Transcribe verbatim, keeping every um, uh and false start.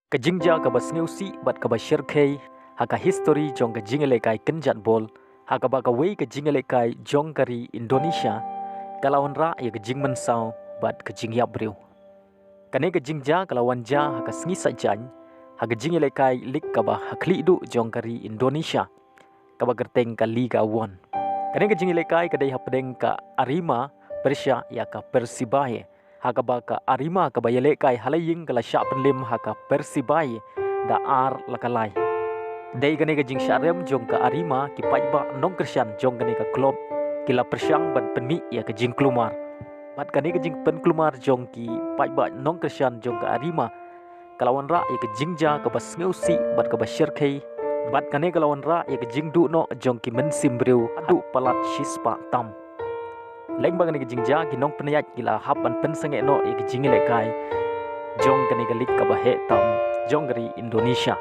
Ka jingjia kaba sngewsih bad kaba shyrkhei ha ka histori jong ka jingïalehkai kynjat bol, ha kaba kawei ka jingïalehkai jong ka ri Indonesia ka la wanrah ïa ka jingmynsaw bad ka jingïap briew. Kane ka jingjia ka la wan jia ha ka sngi Saitjaiñ ha ka jingïalehkai lig kaba ha khlieh duh jong ka ri Indonesia, kaba kyrteng ka Liga One. Kane ka jingïalehkai ka dei hapdeng ka Arema pyrshah ïa ka Persibaye, ha kaba ka Arema kaba ïalehkai ha la ïing ka la shah pynlem ha ka Persibaye da ar la ka lai. Dei kane ka jingshah rem jong ka Arema, ki paidbah nongkyrshan jong kane ka klub ki la pyrshang ban pynmih ïa ka jingkulmar. Bad kane ka jingpynkulmar jong ki paidbah nongkyrshan jong ka Arema ka la wanrah ïa ka jingjia kaba sngewsih bad kaba shyrkhei. Bad kane ka la wanrah ïa ka jingduh noh jong ki mynsiem briew haduh palat shispah tam. Lyngba kane ka jingjia, ki nongpynïaid ki la hap ban pynsangeh noh ïa ka jingïalehkai jong kane ka lig kaba heh tam jong ka ri Indonesia.